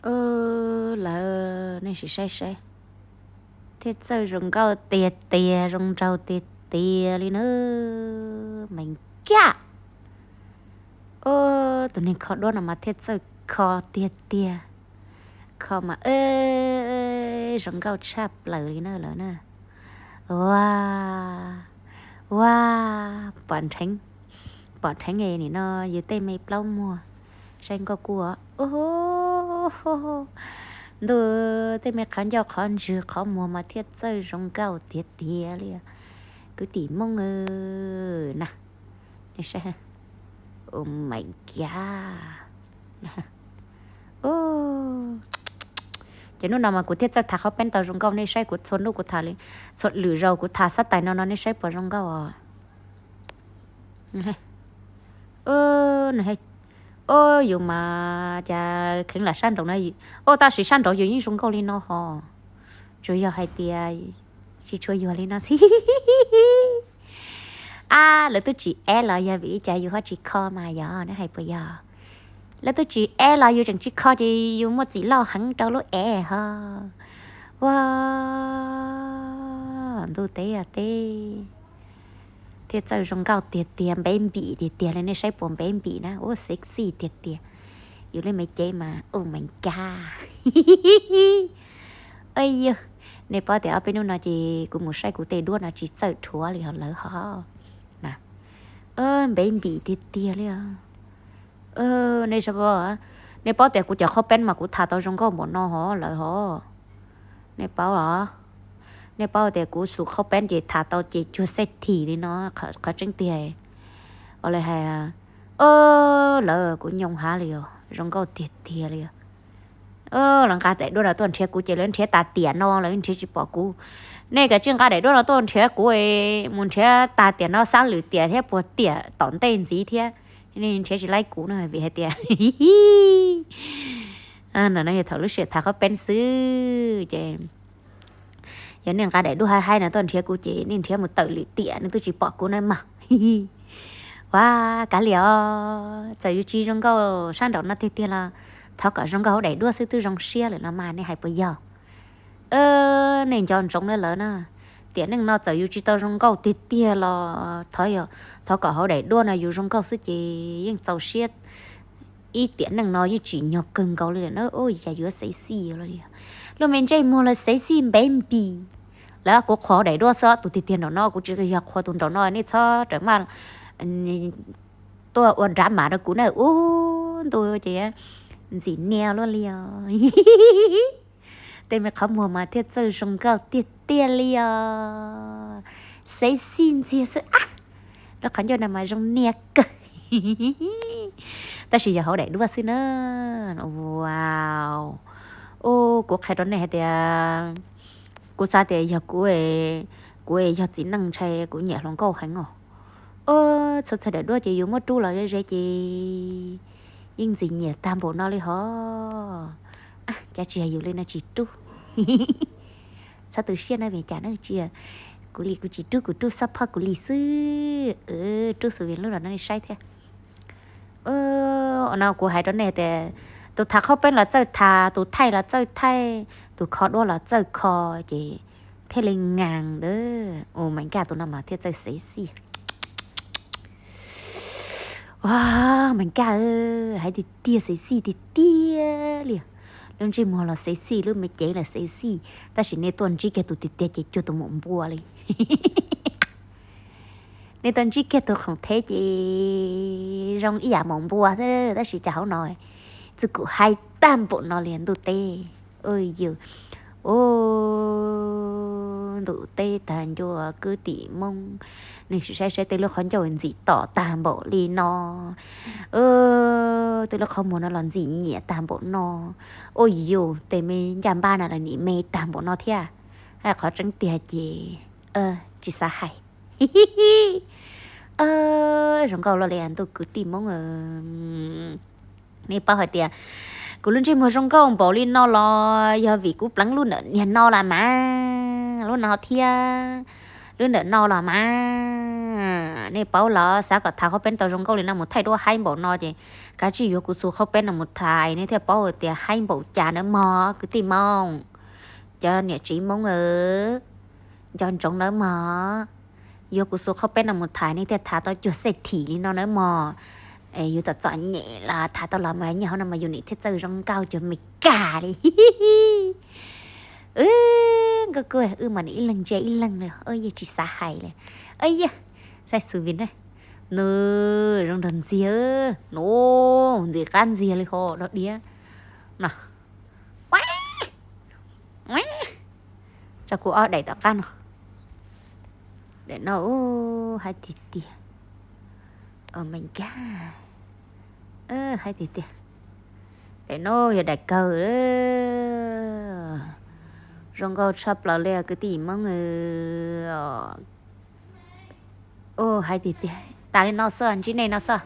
Lawv nej sim saib saib, thiaj txawj zoo nkauj tiag tiag, zoo nraug tiag tiag li na. Meem kiag. Tus neeg kho duab no mas thiaj txawj kho tiag tiag. Kho mas zoo nkauj tshaj plaws li na lawm na. Ua, ua, pom dheev, pom dheev nim no yus tej me plaub muag saib nkauj kuj, ntuj, tej me qhov ncauj qhov ntswg qhov muag mas thiaj txawj zoo nkauj tiag tiag li. Kwv tij Hmoob na, meem kiag. Ces hnub no mas kuv thiaj txawj tham qhaub peeb tau zoo nkauj, nej saib kuv txhua hnub kuv tham li, txhua lwm zaus kuv tham xab tais no no nej saib puas zoo nkauj os. Yus mas cas kheev lam sab nraud na, tab sis sab nraud yus yeej zoo nkauj li no hos, tsuas yog hais tias tsis tshua yuag li no xwb. Ab, lawv twb tsis eb los yog vim li cas yus ho tsis kho mas yog, nej hais puas yog? Lawv twb tsis eb los yus tseem tsis kho ces yus muaj txim loj heev rau lub ev ho. Ua, ntuj teb yog teb, thiaj txawj zoo nkauj tiag tiag, npev npim tiag tiag li, nej saib puas npev npim na, ua sexy tiag tiag. Yus li me cev mas u meem kag. Yog, nej paub tias ob peb hnub no ces kuv mus saib kuv tej duab no tsis txawj dhuav li hos lawv ho. Npev npim tiag tiag li. Nej, nej paub tias kuv cov qhaub peeb mas kuv tham tau zoo nkauj npaum no hos lawv hos. Nej paub los? Nej paub tias kuv xus qhaub peeb ces tham tau ces cuag xej thim li no, qhov tseeb tiag. Ua li hais, lawv kuv nyoo hav li os, zoo nkauj tiag tiag li os. Lawv nqa daim duab no tuaj nrhiav kuv ces lawv nrhiav tas tiam no lawv nrhiav tsis pom kuv. Nej kav tsij nqa daim duab no tuaj nrhiav kuv, mus nrhiav tas tiam no xab lwm tiam thiab puag tiam tom ntej ntxiv thiab, nej nrhiav tsis laib kuv no vim hais tias no yog thaum lub sij hawm tham qhaub peeb xwb ces yog nej nqa daim duab haib haib no tuaj nrhiav kuv ces nej nrhiav mus tawm lwm tiam nej twb tsis pom kuv na mog. Ua, kav liam os, txawm yus tsis zoo nkauj sab nraum no tiag tiag los thov kom zoo nkauj hauv daim duab xwb twb zoo siab lawm no mas, nej hais puas yog? Nej nco ntsoov na lawv na, tiam neej no txawm yus tsis tau zoo nkauj tiag tiag los thov, thov kom hauv daim duab no yus zoo nkauj xwb ces yeej txaus siab. Ib tiam neej no yeej tsim nyog kawg nkaus li lawm na. Ua cas yuav sexy los li, lub me ntsej muag los sexy npev npim. Lawv kuv qhuas hauv daim duab xwb, tus tiag tiag nraum no, kuv tsis yog qhuas tus nraum no, nej txhob rawm maj tuaj ua drama rau kuv na. Ub, ntuj ces ntxim nias luaj li os. Tej me qhov muag mas thiaj txawj zoo nkauj tiag tiag li os. Sexy ntxiag xwb ab. Lub qhov ncauj no mas zoo nias kawg. Tab sis yog hauv daim duab xwb na. Wow. Ub, kuv qhia rau nej hais tias, kuv xav tias yog kuv, kuv yog txiv neej ntshai kuv nyiam hluas nkauj heev os. Txhua txhua daim duab ces yus muab rub los ze ze ces yeej ntxim nyiam tag npaum no li hos. Cas tsis yog yus li no tsis rub. Txhob tu siab na, vim cas na, tsis yog kuv li, kuv tsis rub, kuv rub xab phoj kuv li xwb. Rub xus vim lub los no nej saib thiab. No kuv hais rau nej tias, tus tham qhaub peeb los txawj tham, tus thaij los txawj thaij, tus kho duab los txawj kho, ces thiaj li ngas dab. Ua, Mees Kaj tus no mas thiaj txawj sexy. Ua, Mees Kaj, hais tiag tiag sexy tiag tiag li. Lub ntsej muag los sexy, lub me cev los sexy, tab sis nej tuaj ntsib kiag tus tiag tiag ces cuag tus maum npua li. Nej tuaj ntsib kiag tus khoom theb ces zoo ib yam maum npua xwb, tab sis cas hauv no txwj kum haib tag npaum no li ntuj teb. Yus, ntuj teb tag ncua kwv tij Hmoob, nej sim saib saib tej lub qhov ncauj ntxim tom tag npaum li no, tej lub qhov muag no los ntxim nyiam tag npaum no. Ua yus tej me ncaj npab no los nim me tag npaum no thiab. Qhov tseeb tiag ces tsis xav hais. Zoo nkauj luaj li ntuj kwv tij Hmoob. Nej paub hais tias kuv lub ntsej muag zoo nkauj npaum li no los yog vim kuv pleev lub ntawm niag no los mas, lub no thiab, lub ntawm no los mas. Nej paub los xav kom thav qhaub peb tau zoo nkauj li no mus thaij duab haib npaum no ces kav tsij yuav kuv xu qhaub peb no mus thav nej thiaj paub tias haib npaum cas nawb mog kwv tij Hmoob. Cov niam txiv Hmoob aw, nco ntsoov nawb mog. Yuav kuv xu qhaub peb no mus thav nej thiaj thav tau cuag xej thim li no nawb mog. Yus txom txom nyem los thav tau los mas nyiaj hauv no mas yus nim thiaj txawj zoo nkauj cuag Meskas li. Nkauj kuj wb mas nim ib leeg ntsia ib leeg li, yog tsis xav hais li. Yog, xaij xu vi ne, nws zoo nrog ntxiag, nws ntxim qab ntxiag li ho dog diab no. Tso kuv ob daim tom qab no. Daim no haib tiag tiag. Oh my god. Haib tiag tiag. Daim no yog daim kawg. Zoo nkauj tshaj plaws li kwv tij Hmoob. Haib tiag tiag, tas li no xwb, ntsib nej no xwb.